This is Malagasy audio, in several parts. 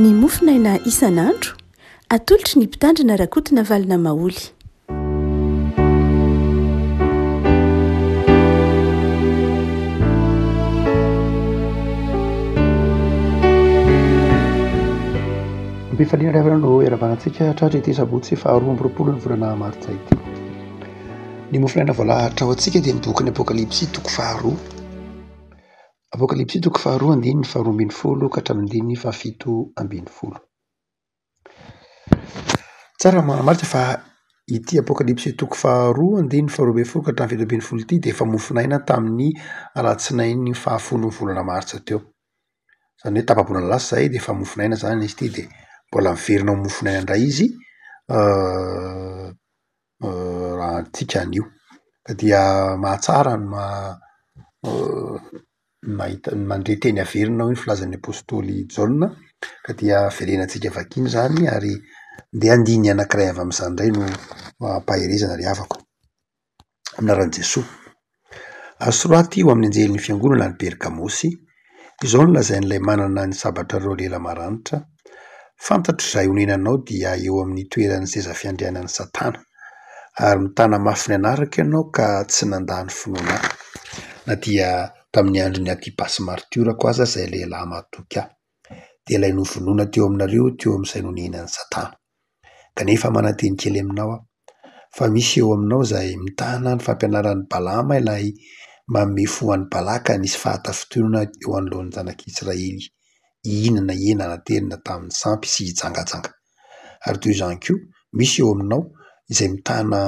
Ny mofonaina isan'andro, atolotry ny Mpitandrina Rakotonavalona Maholy. Am-pifaliana ry havana no iarahabana antsika hatratra ity sabotsy faharoa amby roapolo ny volana martsa ity. Ny mofonaina voalahatra ho antsika dia ny bokin'ny Apokalypsy toko faharoa. Apokalypsy toko faharoa andininy faharoa ambin'ny folo ka hatramin'ny andininy fahafito ambin'ny folo. Tsara ny manamarika fa ity Apokalypsy toko faharoa andininy faharoa ambin'ny folo ka hatramin'ny 17 ity dia efa mofonaina tamin'ny alatsinainy fahafolon'ny volana martsa teo. Izany hoe tapa-bolana lasa izay dia efa mofonaina izany izy ity dia mbola miverina ho mofonaina indray izy raha antsika anio. Ka dia mahatsara ny maha- mahita mandre teny averina hoy ny filazan'ny apostoly Jaona ka dia verenantsika vakiana izany ary ndeha andininy anankiray avy amin'izany indray no ampaherezana ry havako. Amin'ny anaran'i Jesoa. Ary soraty ho amin'ny anjelin'ny fiangonana any Pergamosy, izao no lazain'ilay manana ny sabatra roa lela maranitra, Fantatro izay onenanao dia eo amin'ny toeran'ny seza fiandrianan'i Satana, ary mitana mafy ny anarako ianao ka tsy nandà ny finoana ahy, na dia tamin'ny andron'i Antipasy martiorako aza izay lehilahy mahatoky ahy, dia ilay novonoina teo aminareo teo amin'izay nonenan'i Satana. Kanefa mananteny kely aminao aho, fa misy eo aminao izay mitana ny fampianaran'i Balama ilay manome fo an'i Balaka nisy fahatafintohinana eo anoloan'ny zanak'Israely hihinana hena naterina tamin'ny sampy sy hijangajanga. Ary toy izany koa, misy eo aminao izay mitana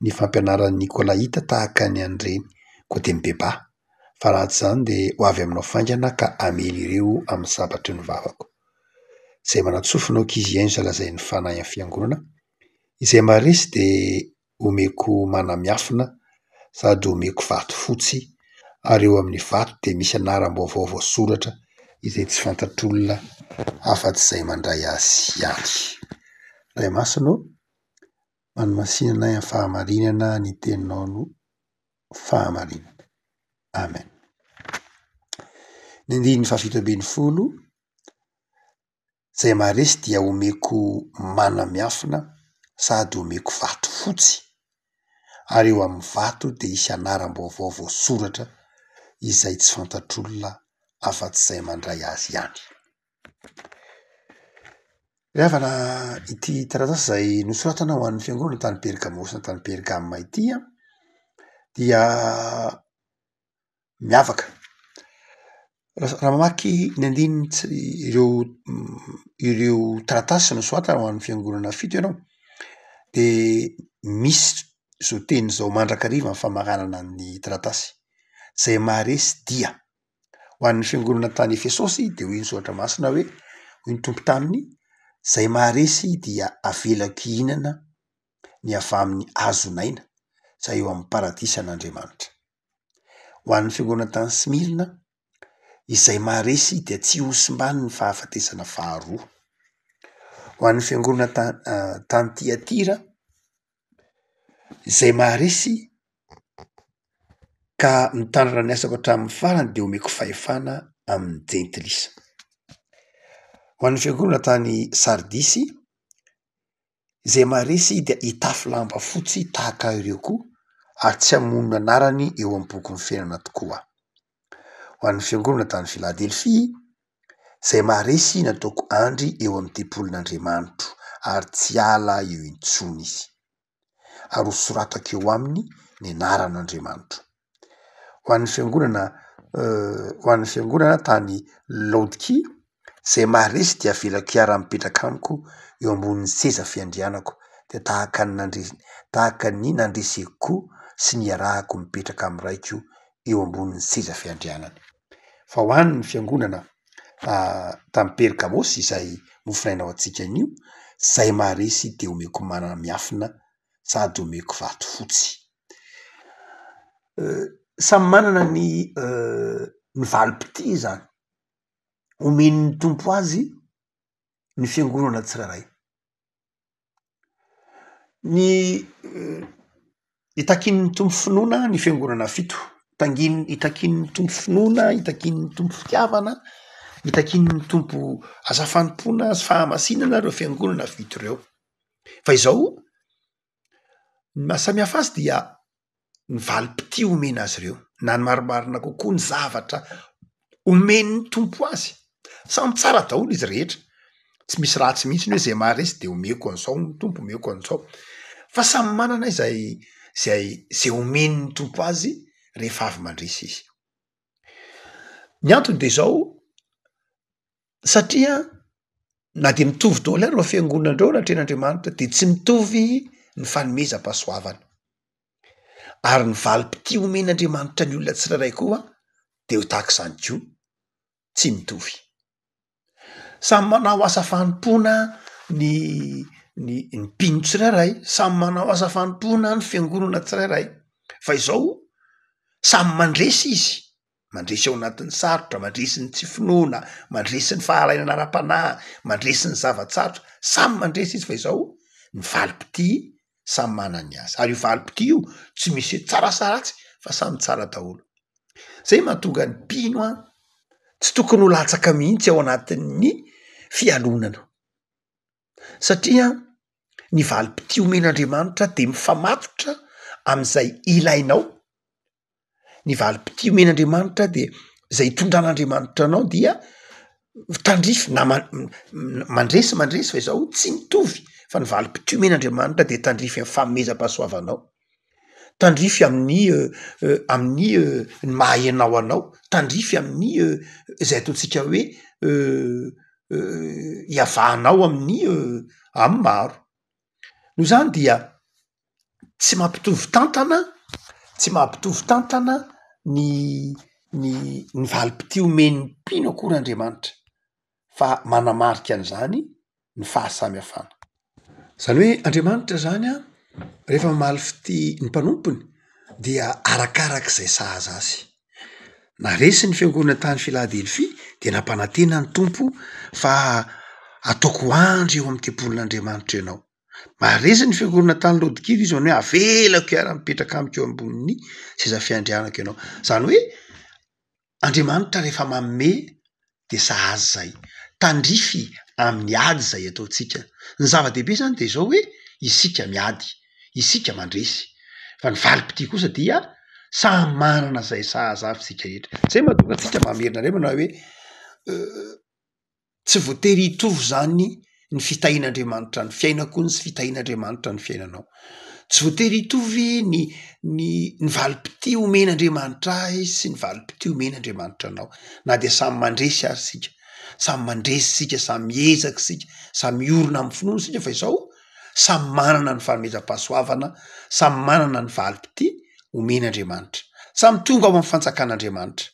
ny fampianaran'ny Nikolaita tahaka ny an'ireny, koa dia mibebaha, fa raha tsy izany dia ho avy aminao faingana ka hamely ireo amin'ny sabatry ny vavako. Izay manan-tsofina aoka izy hihaino izay lazain'ny Fanahy amin'ny Fiangonana, izay maharesy dia omeko mana miafina sady omeko vato fotsy, ary eo amin'ny vato dia misy anaram-baovao voasoratra izay tsy fantatr'olona afa-tsy izay mandray azy ihany. Ray Masina ô, manomasina anay amin'ny fahamarinana ny teninao no fahamarinana. Amen. Ny andininy fahafito ambin'ny folo, izay maharesy dia omeko mana miafina sady omeko vato fotsy, ary eo amin'ny vato dia hisy anaram-baovao voasoratra izay tsy fantatr'olona afa-tsy izay mandray azy ihany. Ry havana, ity taratasy izay nosoratana ho an'ny fiangonana tany Pergamosy na tany Pergama ity an, dia miavaka. Raha mamaky ny andininy tsy ireo ireo taratasy nosoratana ho an'ny fiangonana fito ianao, de misy zao teny zao mandrakariva ny famaranana ny taratasy, zay maharesy dia. Ho an'ny fiangonana tany Efesosy dia hoy ny soratra masina hoe, hoy ny Tompo taminy, izay maharesy dia avelako hihinana ny avy amin'ny hazon'aina izay eo amin'ny paradisan'Andriamanitra. Ho an'ny fiangonana tany Smyrna, izay maharesy dia tsy hosimban'ny fahafatesana faharoa. Ho an'ny fiangonana ta- tany Tyatira, izay maharesy ka mitandrina ny asako hatramin'ny farany dia omeko fahefana amin'ny jentilisa. Ho an'ny fiangonana tany Sardisy, izay maharesy dia hitafy lamba fotsy tahaka ireo koa ary tsy hamono ny anarany eo amin'ny bokin'ny fiainana tokoa. Ho an'ny fiangonana tany Filadelfia, izay maharesy nataoko andry eo amin'ny tempolin'Andriamanitro ary tsy hiala eo intsony izy. Ary ho soratako eo aminy ny anaran'Andriamanitro. Ho an'ny fiangonana ho an'ny fiangonana tany Laodikia, izay maharesy dia avelako hiara-mipetraka amiko eo ambonin'ny seza fiandrianako, dia tahaka ny nandre- tahaka ny nandreseko koa sy niarahako mipetraka amin'ny Raiko eo ambonin'ny seza fiandrianany. Fa ho an'ny fiangonana tany Pergamosy izay nofonaina ho antsika anio, izay maharesy dia omeko mana miafina sady omeko vato fotsy. Samy manana ny ny valim-pitia izany omen'ny Tompo azy ny fiangonana tsirairay. Ny itakian'ny Tompo finoana ny fiangonana fito, tangin- itakian'ny Tompo finoana, itakian'ny Tompo fitiavana. Itakian'ny Tompo asa fanompoana sy fahamasinana ireo fiangonana fito ireo. Fa izao, ny maha samy hafa azy dia ny valim-pitia omena azy ireo, na ny marimarina kokoa ny zavatra omen'ny Tompo azy. Samy tsara daholo izy rehetra, tsy misy ratsy mihitsy ny hoe zay maharesy de omeko an'izao ny Tompo, omeko an'izao, fa samy manana izay izay zay omen'ny Tompo azy rehefa avy mandresy izy. Ny antony de zao, satria na de mitovy daholo ary ireo fiangonana ireo anatrehan'Andriamanitra de tsy mitovy ny fanomezam-pahasoavana, ary ny valim-pitia omen'Andriamanitra ny olona tsirairay koa de ho tahaka izany koa, tsy mitovy. Samy manao asa fanompoana ny ny ny mpino tsirairay, samy manao asa fanompoana ny fiangonana tsirairay, fa izao samy mandresy izy, mandresy ao anatin'ny sarotra, mandresy ny tsy finoana, mandresy ny fahalainana ara-panahy, mandresy ny zava-tsarotra, samy mandresy izy fa izao ny valim-pitia samy manana ny azy, ary io valim-pitia io tsy misy hoe tsara sa ratsy fa samy tsara daholo. Zay mahatonga ny mpino an, tsy tokony ho latsaka mihitsy ao anatin'ny fialonana, satria ny valim-pitia omen'Andriamanitra de mifamatotra am'izay ilainao, ny valim-pitia omen'Andriamanitra de zay itondran'Andriamanitra anao dia tandrify na mandresy mandresy fa izao tsy mitovy fa ny valim-pitia omen'Andriamanitra de tandrify amy fanomezam-pahasoavanao. Tandrify amin'ny amin'ny ny maha ianao anao, tandrify amin'ny izay ataontsika hoe iavahanao amin'ny amin'ny maro. Noho izany dia tsy mampitovy tantana, tsy mampitovy tantana ny ny ny valim-pitia omen'ny mpino akory Andriamanitra fa manamarika an'izany ny fahasamihafana. Zany hoe Andriamanitra zany an, rehefa mamaly fitia ny mpanompony dia arakarak'izay sahaza azy. Naresy ny fiangonana tany Filadelfia dia nampanantena ny Tompo fa ataoko andry eo amin'ny tempolin'Andriamanitra ianao. Maharesy ny fiangonana tany Laodikia izy zany hoe avelako hiara-mipetraka amiko eo ambonin'ny seza fiandrianako ianao. Zany hoe Andriamanitra rehefa manome de sahaza izay, tandrify amin'ny ady izay ataontsika. Ny zava-dehibe zany de izao hoe isika miady, isika mandresy, fa ny valim-pitia kosa dia samy manana izay sahaza avy isika rehetra. Zay mahatonga antsika mamerina indray manao hoe Tsy voatery hitovy izany ny fitahian'Andriamanitra ny fiainako ny sy fitahian'Andriamanitra ny fiainanao. Tsy voatery hitovy ny ny ny valim-pitia omen'Andriamanitra ahy sy ny valim-pitia omen'Andriamanitra anao, na dia samy mandresy ary isika, samy mandresy isika, samy miezaka isika, samy miorina amin'ny finoana isika fa izao samy manana ny fanomezam-pahasoavana, samy manana ny valim-pitia omen'Andriamanitra, samy tonga ao amin'ny fanjakan'Andriamanitra.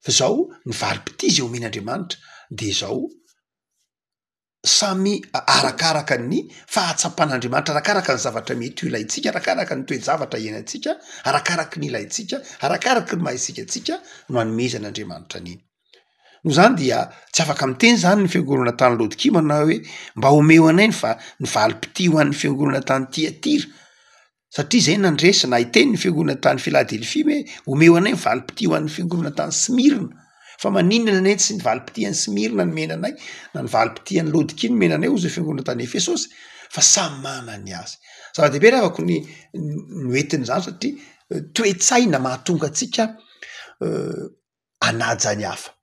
Fa izao ny valim-pitia izay omen'Andriamanitra de izao, samy arakaraka ny fahatsapan'Andriamanitra, arakaraka ny zavatra mety ho ilaintsika, arakaraka ny toe-javatra iainantsika, arakaraky ny ilaintsika, arakaraky ny maha isika antsika no anomezan'Andriamanitra an'iny. Noho izany dia tsy afaka miteny zany ny fiangonana tany Laodikia manao hoe mba omeo anay ny va- ny valim-pitia ho an'ny fiangonana tany Tiatira. Satria izay nandresy na hiteny ny fiangonana tany Filadelfia hoe omeo anay ny valim-pitia ho an'ny fiangonana tany Smyrna. Fa maninona anie tsy ny valim-pitia an'i Smyrna no omena anay na ny valim-pitia an'i Laodikia no omena anay hozy ny fiangonana tany Efesosy fa samy manana ny azy. Zava-dehibe ry havako ny ny hoentin'izany satria toe-tsaina mahatonga antsika hanaja ny hafa.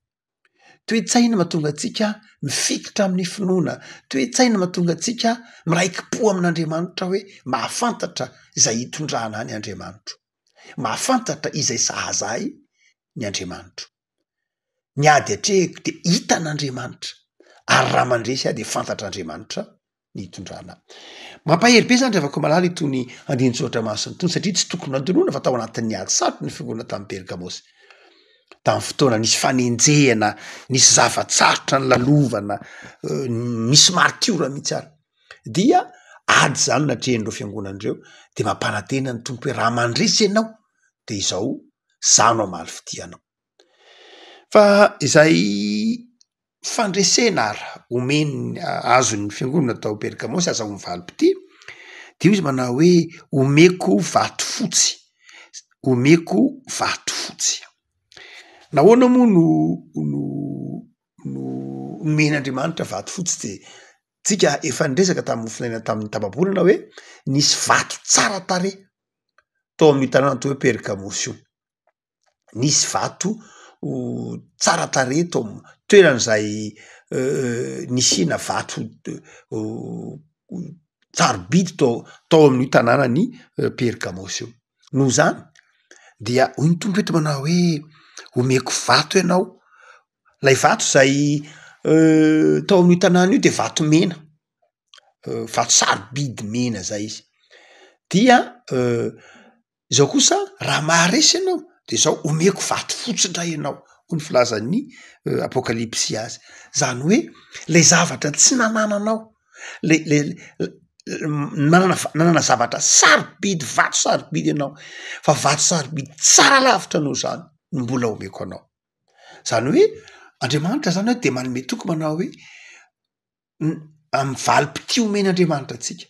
Toe-tsaina mahatonga antsika mifikitra amin'ny finoana, toe-tsaina mahatonga antsika miraiki-po amin'Andriamanitra hoe mahafantatra izay hitondrana ahy ny Andriamanitro, mahafantatra izay sahaza ahy ny Andriamanitro. Ny ady atrehiko dia hitan'Andriamanitra ary raha mandresy aho dia fantatr'Andriamanitra ny hitondrana. Mampahery be zany ry havako malala itony andinin-tsoratra masina itony satria tsy tokony nandoroana fa tao anatin'ny ady sarotra ny fiangonana tamin'i Pergamosy. Tamin'ny fotoana nisy fanenjehana, nisy zava-tsarotra nolalovana, nisy maritiora mihitsy ary. Dia ady zany natrehin'ireo fiangonana ireo de mampanantena ny Tompo hoe raha mandresy ianao de izao zaho no hamaly fitia anao. Fa izay fandresena ary omeny azon'ny fiangonana tao Pergamosy azahoany valim-pitia de hoy izy manao hoe omeko vato fotsy, omeko vato fotsy. Nahoana moa no no. Omen'Andriamanitra vato fotsy de tsika efa niresaka tamin'ny mofonaina tamin'ny tapa-bolana hoe nisy vato tsara tarehy tao amin'io tanàna atao hoe Pergamosy io. Nisy vato tsara tarehy tao am- toerana izay nisiana vato sarobidy tao tao amin'io tanànan'i Pergamosy io. Noho izany dia hoy ny Tompo eto manao hoe omeko vato ianao, lay vato zay tao amin'io tanàna io de vato mena, vato sarobidy mena zay izy, dia izao kosa raha maharesy ianao de zao omeko vato fotsy ndray ianao hoy ny filazan'ny apokalypsy azy, zany hoe le zavatra tsy nanananao le le nanana va- nanana zavatra sarobidy vato sarobidy ianao fa vato sarobidy tsara lavitra noho zany no mbola omeko anao, zany hoe Andriamanitra zany a de manome toky manao hoe amin'ny valim-pitia omen'Andriamanitra antsika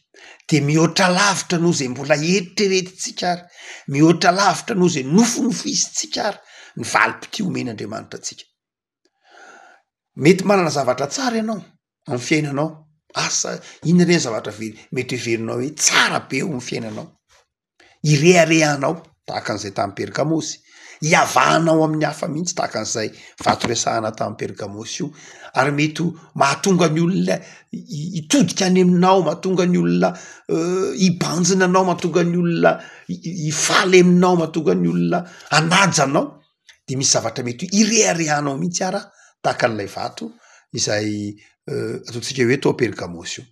de mihoatra lavitra noho zay mbola eritreretintsika ary, mihoatra lavitra noho zay nofinofisintsika ary ny valim-pitia omen'Andriamanitra antsika. Mety manana zavatra tsara ianao amin'ny fiainanao, asa inona re ny zavatra ve- mety heverinao hoe tsara be eo amin'ny fiainanao? Ireharehanao tahaka an'izay tany Pergamosy, iavahanao amin'ny hafa mihitsy tahaka an'izay vato resahana tany Pergamosy io, ary mety ho mahatonga ny olona hitodika any aminao, mahatonga ny olona hibanjina anao, mahatonga ny olona hifaly aminao, mahatonga ny olona hanaja anao, de misy zavatra mety ho ireharehanao mihitsy ara tahaka an'ilay vato izay ataontsika hoe tao Pergamosy io.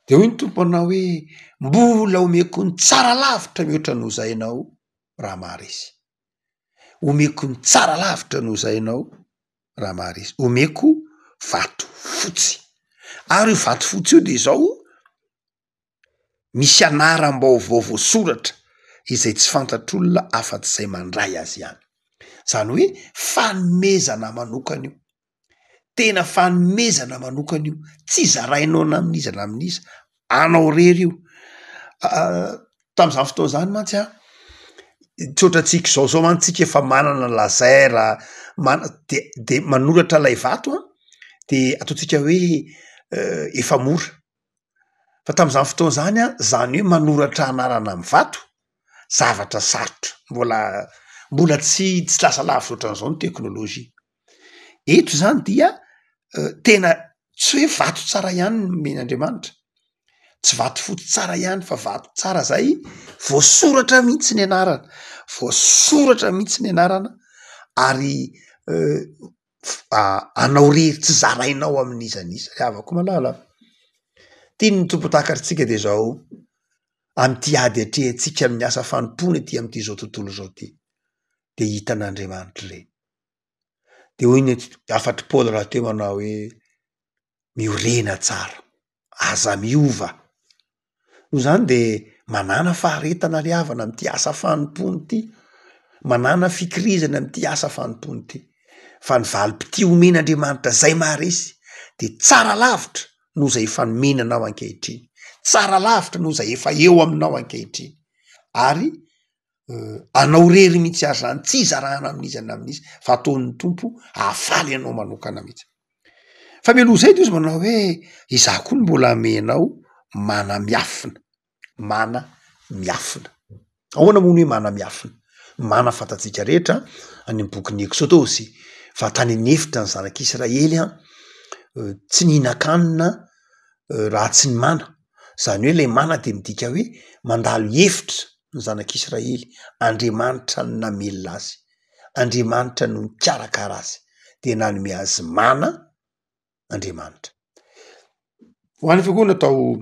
De hoy ny Tompo anao hoe mbola omeko ny tsara lavitra mihoatra noho izay ianao raha maharesy. Omeko ny tsara lavitra noho izay ianao raha maharesy. Omeko vato fotsy. Ary io vato fotsy io de izao, misy anaram-baovao voasoratra izay tsy fantatr'olona afa-tsy izay mandray azy ihany. Zany hoe fanomezana manokana io. Tena fanomezana manokana io, tsy zarainao na amin'iza na amin'iza, anao irery io. Tam'zany fotoana zany mantsy an, tsy ohatrantsika zao zao mantsy tsika efa manana laser, mana- de de manoratra lay vato an, de ataontsika hoe efa mora, fa tam'zany fotoana zany an, zany hoe manoratra anarana amy vato, zavatra sarotra, mbola mbola tsy tsy lasa lavitra ohatran'izao ny teknôlôjia. Eto zany dia tena tsy hoe vato tsara ihany no nomen'Andriamanitra, tsy vato fotsy tsara ihany fa vato tsara zay voasoratra mihitsy ny anarana, voasoratra mihitsy ny anarana ary anao irery tsy zarainao amin'iza n'iza, ry havako malala a! Tian'ny Tompo takatritsika de zao, am'ty ady atrehantsika amin'ny asa fanompoana ety am'ty zao tontolo zao ty de hitan'Andriamanitra ireny. De hoy ny hafatr'i Paoly rahateo manao hoe miorena tsara, aza miova. Noho izany de manàna faharetana ry havana am'ty asa fanompoana ity, manàna fikirizana am'ty asa fanompoana ity, fa ny valim-pitia omen'Andriamanitra zay maharesy de tsara lavitra noho zay efa nomena anao ankehitriny, tsara lavitra noho zay efa eo aminao ankehitriny ary anao irery mihitsy ary zany, tsy izarahana amin'iza na amin'iza fa ataon'ny Tompo hahafaly anao manokana mihitsy. Fa mialoha izay de hozy manao hoe izaho koa no mbola amenao mana miafina, mana miafina. Ahoana moa ny hoe mana miafina? Mana fantatsika rehetra any amy bokin'ny Eksodosy fa tany an'efitra ny zanak'Israely an, tsy nihinan-kanina raha tsy ny mana, zany hoe le mana de midika hoe mandalo efitra ny zanak'Israely, Andriamanitra no namelona azy, Andriamanitra no nikarakara azy, dia nanome azy mana Andriamanitra. Ho an'ny fiangonana tao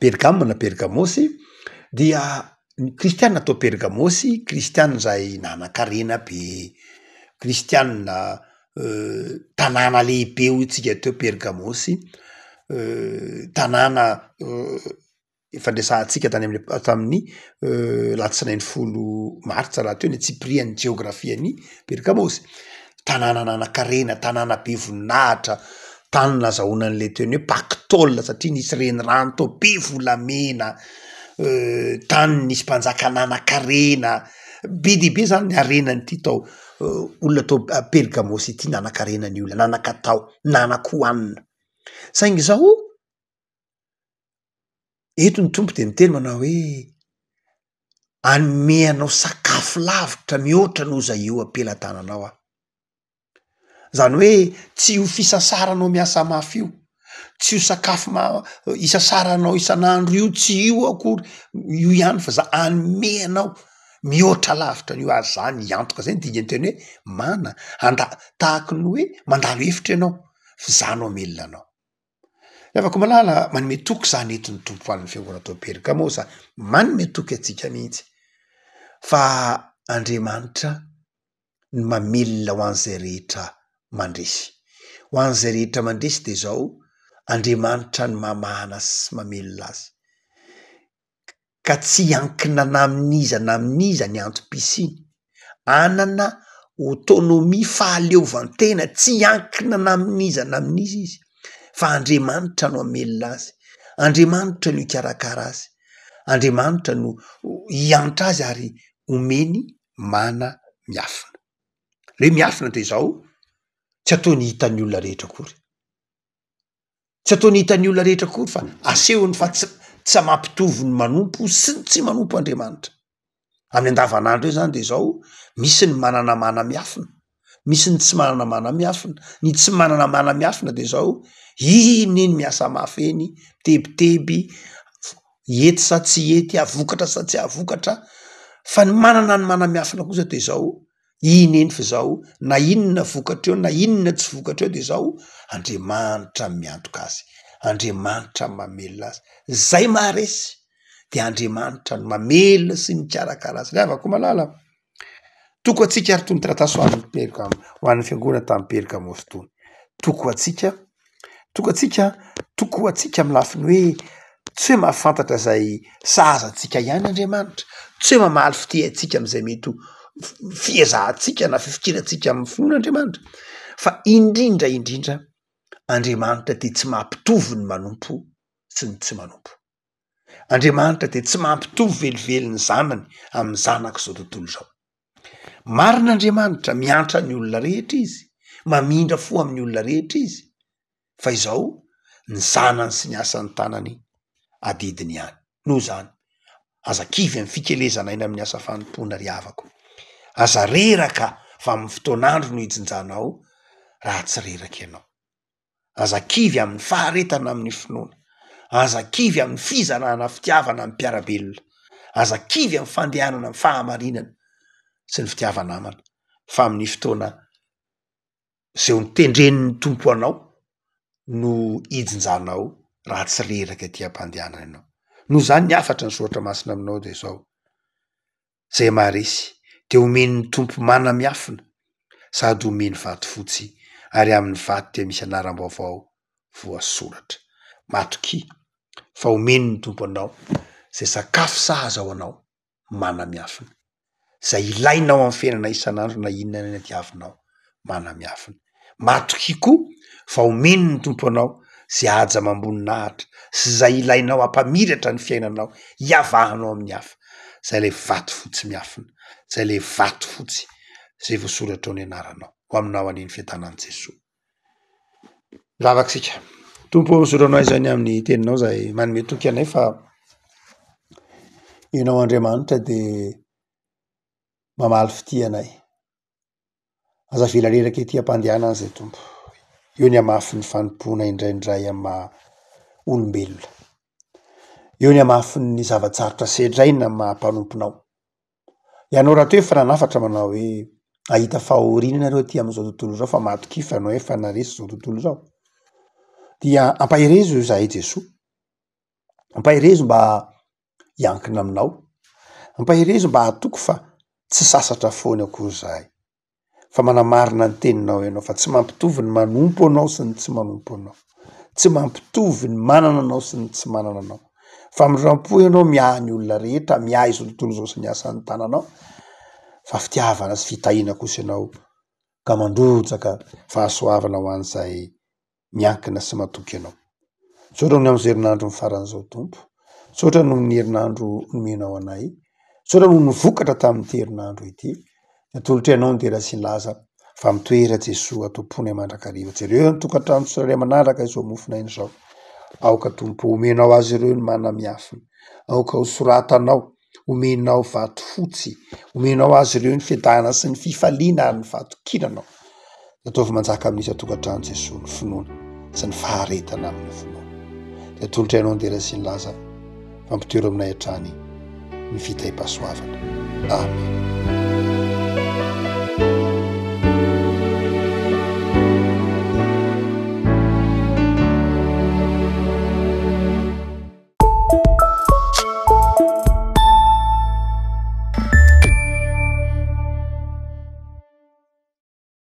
Pergama na Pergamosy dia ny kristiana tao Pergamosy, kristiana izay nanan-karena be, kristiana tanàna lehibe hoy tsika teo Pergamosy, tanàna efa niresahantsika tany amin'ny tamin'ny alatsinainy 10 martsa raha teo ny antsipirihan'ny jeografian'i Pergamosy, tanàna nanan-karena, tanàna be voninahitra, tany nazahoana an'le teny hoe Pactole satria nisy renirano tao be volamena, tany nisy mpanjaka nanan-karena, be dia be zany ny harenan'ity tao. olona tao Pergamosy ity nanan-karena ny olona, nanan-katao, nanan-kohanina. Saingy izao, eto ny Tompo de miteny manao hoe, hanome anao sakafo lavitra mihoatra noho izay eo am-pelatananao aho. Zany hoe tsy io fisasaranao miasa mafy io, tsy io sakafo ma- isasaranao isan'andro io, tsy io akory, io ihany fa za hanome anao mihoatra lavitra an'io ary zany hiantoka, zay ny dikan'ny teny hoe mana, anda- tahaky ny hoe mandalo efitra ianao fa za no hamelona anao. Ry havako malala, manome toky zany eto ny Tompo ho an'ny fiangonana tao Pergamosa, manome toky antsika mihitsy fa Andriamanitra ny mamelona ho an'izay rehetra mandresy. Ho an'izay rehetra mandresy dia izao, Andriamanitra no mamahana sy mamelona azy. Ka tsy hiankina na amin'iza na amin'iza ny antom-pisiany. Hanana autonomie, fahaleovantena, tsy hiankina na amin'iza na amin'iza izy, fa Andriamanitra no hamelona azy, Andriamanitra no hikarakara azy, Andriamanitra no hiantra azy ary omeny mana miafina. Le hoe miafina de izao, tsy ataony hitan'ny olona rehetra akory. Tsy ataony hitan'ny olona rehetra akory fa asehony fa tsy tsy mampitovy ny manompo sy ny tsy manompo Andriamanitra. Amin'ny andavanandro eo zany de izao, misy ny manana mana miafina, misy ny tsy manana mana miafina, ny tsy manana mana miafina de zao, iny eny miasa mafy eny, mitebiteby, hety sa tsy hety, hahavokatra sa tsy hahavokatra, fa ny manana ny mana miafina kosa de zao, iny eny fa zao na inona vokatra eo na inona tsy vokatra eo de zao, Andriamanitra miantoka azy, Andriamanitra mamelona azy, zay maharesy de Andriamanitra no mamelona sy mikarakara azy. Ry havako malala. Toko antsika ary tony taratasy ho an'ny Pergamo, ho an'ny fiangonana tany Pergamosy tony. Toko ho antsika, toko antsika, toko ho antsika amin'ny lafiny hoe tsy hoe mahafantatra izay sahaza antsika ihany Andriamanitra, tsy hoe mamaly fitia antsika amin'izay mety ho fiezahantsika na fifikirantsika amin'ny finoana Andriamanitra, fa indrindra indrindra Andriamanitra dia tsy mampitovy ny manompo sy ny tsy manompo. Andriamanitra dia tsy mampitovy velively ny zanany amin'ny zanak'izao tontolo izao. Marina Andriamanitra, miantra ny olona rehetra izy, mamindra fo amin'ny olona rehetra izy, fa izao ny zanany sy ny asan'ny tanany adidiny ihany. Noho izany, aza kivy amin'ny fikelezana aina amin'ny asa fanompoana ry havako. Aza reraka fa amin'ny fotoan'andro no hijinjanao raha tsy reraka ianao. Aza kivy amin'ny faharetana amin'ny finoana. Aza kivy amin'ny fizarana fitiavana amin'ny mpiara-belona. Aza kivy amin'ny fandehanana amin'ny fahamarinana sy ny fitiava-namana fa amin'ny fotoana izay ho notendren'ny Tompo anao no hijinjanao raha tsy reraka ety am-pandehanana ianao. Noho izany ny hafatra ny soratra masina aminao dia izao. Izay maharesy dia omen'ny Tompo mana miafina sady omeny vato fotsy ary amin'ny vato dia misy anaram-baovao voasoratra. Matokia fa omen'ny Tompo anao izay sakafo sahaza ho anao, mana miafina. Izay ilainao amin'ny fiainana isan'andro na inona na inona diavinao, mana miafina. Matokia koa fa omeny ny Tompo anao izay haja amam-boninahitra sy izay ilainao hampamiratra ny fiainanao, hiavahanao amin'ny hafa. Izay ilay vato fotsy miafina, izay ilay vato fotsy izay voasoratra ao ny anaranao. Ho aminao anie ny fiadanan'i Jesoa. Mivavaka isika. Tompo ô, misaotra Anao izany amin'ny teninao izay manome toky anay fa Ianao Andriamanitra dia mamaly fitia anay. Aza avela reraka ety am-pandehanana izay Tompo. Eo ny hamafin'ny fanompoana indraindray amin'ny maha olombelona. Eo ny hamafin'ny zava-tsarotra sedraina amin'ny maha mpanomponao. Ianao rahateo efa nanafatra manao hoe hahita fahoriana ianareo aty amin'izao tontolo izao fa matokia fa ianao efa naresy izao tontolo izao. Dia ampaherezo izahay Jesoa, ampaherezo mba hiankina aminao. Ampaherezo mba hatoky fa tsy sasatra foana akory izahay, fa manamarina ny teninao ianao fa tsy mampitovy ny manompo anao sy ny tsy manompo anao, tsy mampitovy ny manana anao sy ny tsy manana anao, fa mirampo ianao miahy ny olona rehetra, miahy izao tontolo izao sy ny asan'ny tananao, fa fitiavana sy fitahiana kosa ianao ka mandrotsaka fahasoavana ho an'izay miankina sy matoky Anao. Misaotra noho ny amin'izao herinandro ny faran'izao Tompo. Misaotra noho ny herinandro nomenao anay. Misaotra noho ny vokatra tamin'ity herinandro ity. Atolotray Anao ny dera sy ny laza fa mitoera Jesoa Tomponay mandrakariva. Jereo ny tokantrano tsirairay manaraka izao mofon'aina izao. Aoka Tompo omenao azy ireo ny mana miafina. Aoka ho soratanao, omenao vato fotsy, omenao azy ireo ny fiadanana sy ny fifaliana ary ny fahatokiana Anao. Ataovy manjaka amin'ny isan-tokantrano Jesoa ny finoana sy ny faharetana amin'ny finoana. Dia atolotra Anao ny dera sy ny laza, fampitoero aminay hatrany ny fitahiam-pahasoavana. Amen.